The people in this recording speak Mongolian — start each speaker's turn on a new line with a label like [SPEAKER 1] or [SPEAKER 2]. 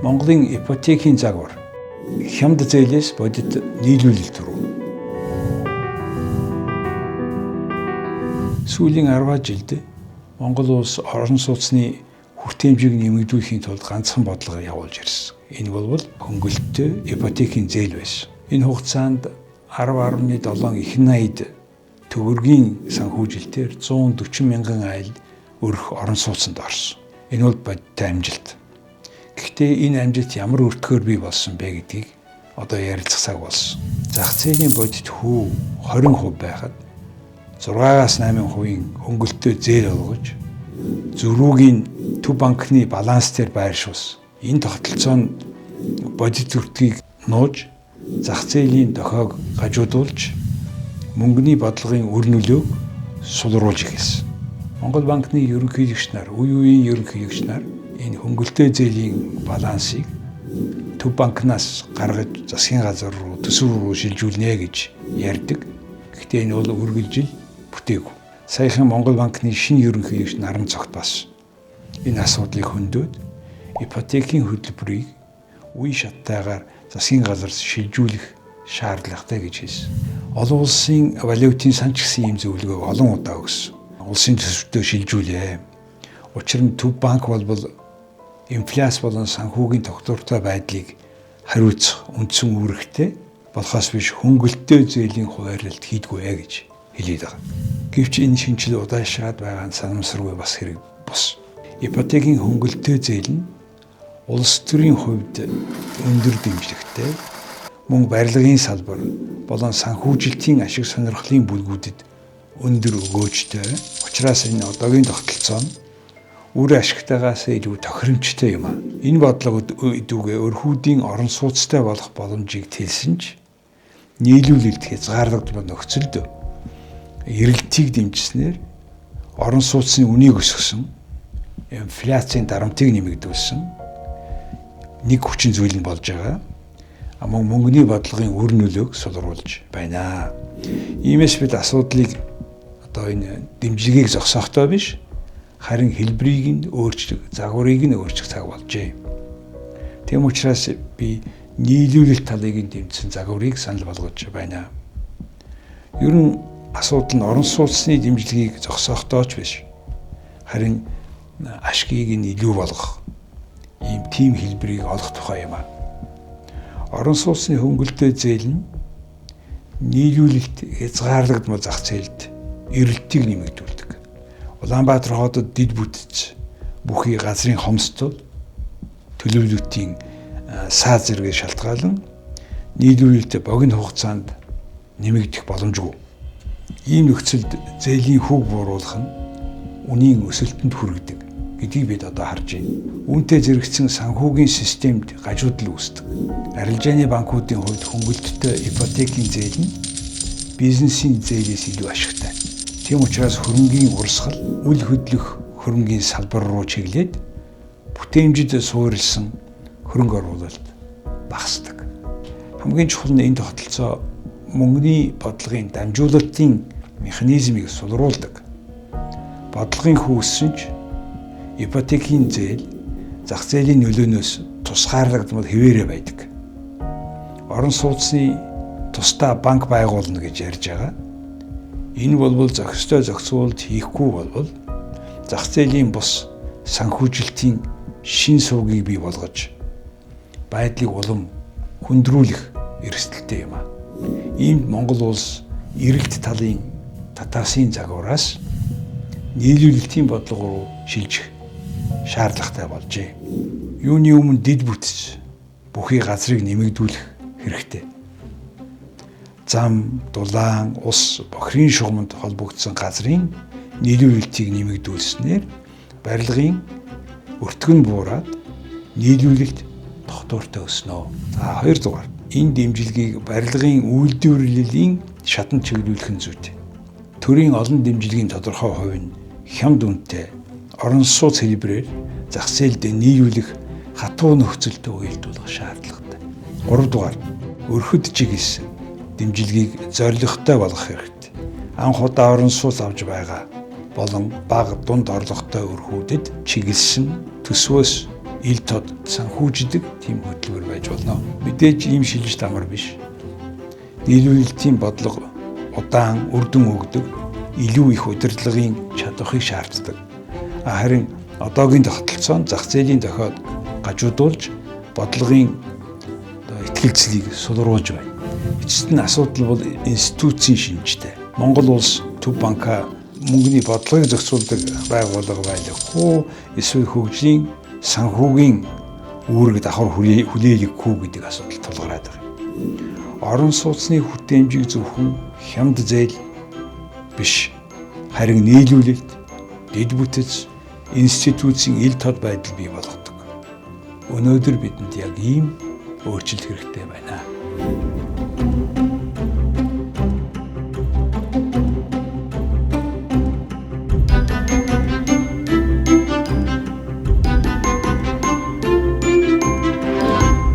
[SPEAKER 1] Монголын ипотекийн загвар хямд зээлээс бодит нийлүүлэлт рүү. Сүүлийн 10 жилд Монгол улс орон сууцны хүртээмжийг нэмэгдүүлэхийн тулд ганцхан бодлого явуулж ирсэн. Энэ бол хөнгөлөлттэй ипотекийн зээл байсан. Энэ хугацаанд 10.7 их 80 төгрөгийн санхүүжилтээр 140 мянган айл өрх орон сууцнд орсон. Энэ бол бодит амжилт. Гэхдээ энэ амжилт ямар өртгөөр бий болсон бэ гэдгийг одоо ярилцах цаг болсон. Зах зээлийн бодит хүү 20% байхад 6-аас 8% хөнгөлөлтөө зээл олгож зөрүүгийн төв банкны баланс дээр байршуулсан. Энэ тогтолцоо нь бодит өртгийг нууж, зах зээлийн дохиог гажуудуулж, мөнгөний бодлогын үр нөлөөг сулруулж эхэлсэн. Монгол банкны ерөнхийлөгч нар, үе үеийн ерөнхийлөгч нар энэ хөнгөлөлтөө зээлийн балансыг төв банкнаас гаргаж засгийн газар руу, төсөв рүү шилжүүлнэ гэж ярьдаг. Гэхдээ энэ бол үргэлжил бүтээгүй. Саяхан Монгол банкны шинэ ерөнхийлөгч Наран цогт бас энэ асуудлыг хөндөд ипотекийн хөтөлбөрийг үе шаттайгаар засгийн газар шилжүүлэх шаардлагатай гэж хэлсэн. Олон улсын валютын сан ч гэсэн ийм зөвлөгөөг олон удаа өгсөн. Улсын төсөвтөө шилжүүлээ. Учир нь төв банк болбол инфляц болон санхүүгийн тогтвортой байдлыг хариуцах үндсэн үүрэгтэй болохоос биш хөнгөлөлтөө зээлийн хуваарлалт хийдгүй ээ гэж хэлээд байгаа. Гэвч энэ шинжил удаашраад байгаа нь санамсаргүй бас хэрэг бус. Ипотекийн хөнгөлөлтөө зээл нь улс төрийн хувьд өндөр дэмжлэгтэй, мөн барилгын салбар болон санхүүжилтийн ашиг сонирхлын бүлгүүдэд өндөр өгөөжтэй. Учираас энэ одоогийн тогтолцоо нь үр ашигтайгаас илүү тохиромжтой юм а. Энэ бодлого эдүүгээ өрхүүдийн орон сууцтай болох боломжийг тэлсэн ч нийлүүлэлт хязгаарлагдмал нөхцөлд эрэлтийг дэмжснээр орон сууцны үнийг өсгөсөн, инфляцийн дарамтыг нэмэгдүүлсэн нэг хүчин зүйл нь болж байгаа. Мөн мөнгөний бодлогын үр нөлөөг сулруулж байна. Иймээс бид асуудлыг одоо энэ дэмжлэгийг зогсоохтой биш, харин хэлбэрийг нь өөрчлөх, загварыг нь өөрчлөх цаг болжээ. Тийм учраас би нийлүүлэлт талыг нь дэмжсэн загварыг санал болгож байна. Ер нь асуудал нь орон сууцны дэмжлэгийг зогсоохтой ч биш, харин ашгийг нь илүү болгох ийм тим хэлбэрийг олох тухай юм аа. Орон сууцны хөнгөлөлтөө зээл нь нийлүүлэлт хязгаарлагдмал зах зээлд эрэлтийг нэмэгдүүлдэг. Улаанбаатар хотод дид бүтц бүхий газрын хомсдол, төлөвлөлтийн саа зэрэгээ шалтгаалan нийлүүлэлт богино хугацаанд нэмэгдэх боломжгүй. Ийм нөхцөлд зээлийн хүүг бууруулах нь үнийн өсөлтөнд хүргэдэг гэдгийг бид одоо харж байна. Үүнтэй зэрэгцэн санхүүгийн системд гажуудал үүсдэг. Арилжааны банкуудын хувьд хөнгөлөлттэй ипотекийн зээл нь бизнесийн зээлээс илүү ашигтай. Тийм учраас хөрөнгийн урсгал үл хөдлөх хөрөнгийн салбар руу чиглээд бүтээмжид суурилсан хөрөнгө оруулалт багасдаг. Хамгийн чухал нь энэ тогтолцоо мөнгөний бодлогын дамжуулалтын механизмыг сулруулдаг. Бодлогын хүү өссөн ч ипотекийн зээл зах зээлийн нөлөөнөөс тусгаарлагдмал хэвээрээ байдаг. Орон сууцны тусдаа банк байгуулна гэж ярьж байгаа. Энэ болбол зохистой зохицуулалт хийхгүй болбол зах зээлийн бус санхүүжилтийн шин сувгийг бий болгож байдлыг улам хүндрүүлэх эрсдэлтэй юм а. Иймд Монгол улс эрэлт талын татаасын загвараас нийлүүлэлтийн бодлого руу шилжих шаардлагатай болжээ. Юуны өмнө дид бүтц бүхий газрыг нэмэгдүүлэх хэрэгтэй. Зам, дулаан, ус, бохирын шугамд холбогдсон газрын нийлүүлэлтийг нэмэгдүүлснээр барилгын өртөг нь буураад нийлүүлэлт тогтвортой өснө. За, хоёрдугаар, энэ дэмжлэгийг барилгын үйлдвэрлэлийн шатанд чиглүүлэх нь зүйтэй. Төрийн олон дэмжлэгийн тодорхой хувь нь хямд үнэтэй орон сууц хэлбэрээр зах зээлд нийлүүлэх хатуу нөхцөлтэй уялдуулах шаардлагатай. Гуравдугаар, өрхөд чиглэсэн дэмжлэгийг зорилготой болгох хэрэгтэй. Анх удаа орон сууц авч байгаа болон бага дунд орлоготой өрхүүдэд чиглэсэн төсвөөс ил тод санхүүждэг тийм хөтөлбөр байж болно. Мэдээж ийм шилжилт амар биш. Нийлүүлэлтийн бодлого удаан үр дүн өгдөг, илүү их удирдлагын чадварыг шаарддаг. Харин одоогийн тогтолцоо нь зах зээлийн дохиод гажуудуулж бодлогын итгэлцлийг сулруулж байна. Эцэст нь асуудал бол институцийн шинжтэй. Монгол улс Төв банка мөнгөний бодлогыг зохицуулдаг байгууллага байлгүй эсвэл хөгжлийн санхүүгийн үүрэг давхар хүлээлгэхгүй гэдэг асуудал тулгараад байгаа. Орон сууцны хүртээмжийг зөвхөн хямд зээл биш, харин нийлүүлэлт, дэд бүтэц, институцийн ил тод байдал бий болгодог. Өнөөдөр бидэнд яг ийм өөрчлөлт хэрэгтэй байна.